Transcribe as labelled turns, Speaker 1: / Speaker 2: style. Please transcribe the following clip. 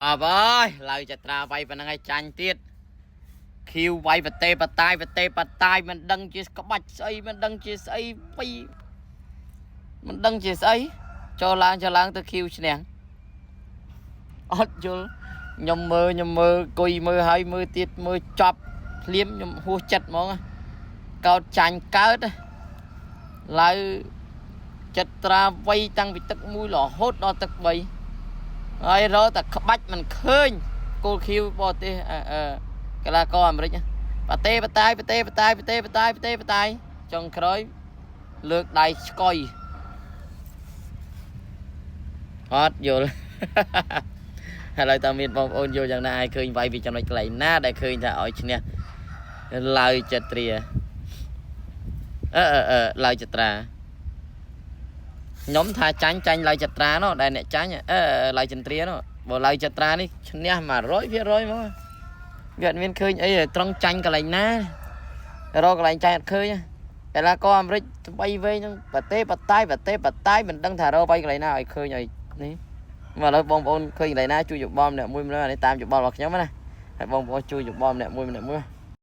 Speaker 1: អបអើយឡើយចត្រាវាយប៉ុណ្្នឹងឲ្យចាញ់ទៀតខៀវវាយប្រទេបតាយប្រទេបតាយមិនដឹងជាក្បាច់ស្អីមិនដឹងជាស្អីពីមិនដឹងជាស្អីចូលឡើងចូលឡើងទៅខៀវឈ្នះអត់យល់ខ្ញុំមើលខ្ញុំមើលគុយមើលហើយមើលទៀតមើលចប់ភ្លាមខ្ញុំហួសចិត្តហ្មងកោតចាញ់កើតឡើយចិត្តត្រាវៃតាំងពីទឹក1រហូតដល់ទឹក3ហើយរកតែក្បាច់មិនឃើញគោលខៀវបរទេសអឺអឺកីឡាករអាមេរិកបតេបតាយបតេបតាយបតេបតាយបតេបតាយចុងក្រោយលើកដៃឆ្កុយអត់យល់ ឥឡូវតើមានបងប្អូនយល់យ៉ាងណាឲ្យឃើញវាយពីចំណុចកន្លែងណាដែលឃើញថាឲ្យឈ្នះឡើយចិត្តត្រាអឺអឺអឺឡើយចត្រាខ្ញុំថាចាញ់ចាញ់ឡើយចត្រានោះដែលអ្នកចាញ់អឺឡើយចន្ទ្រានោះបើឡើយចត្រានេះឈ្នះ100%ហ្មងវាអត់មានឃើញអីទេត្រង់ចាញ់កន្លែងណារកកន្លែងចាញ់អត់ឃើញកីឡាករអាមេរិកស្បៃវែងហ្នឹងប្រទេសបតាយប្រទេសបតាយមិនដឹងថារកវាយកន្លែងណាឲ្យឃើញឲ្យនេះមកឥឡូវបងប្អូនឃើញកន្លែងណាជួយយោបល់ម្នាក់មួយម្នាក់អានេះតាមយោបល់របស់ខ្ញុំណាហើយបងប្អូនជួយយោបល់ម្នាក់មួយម្នាក់មួយ។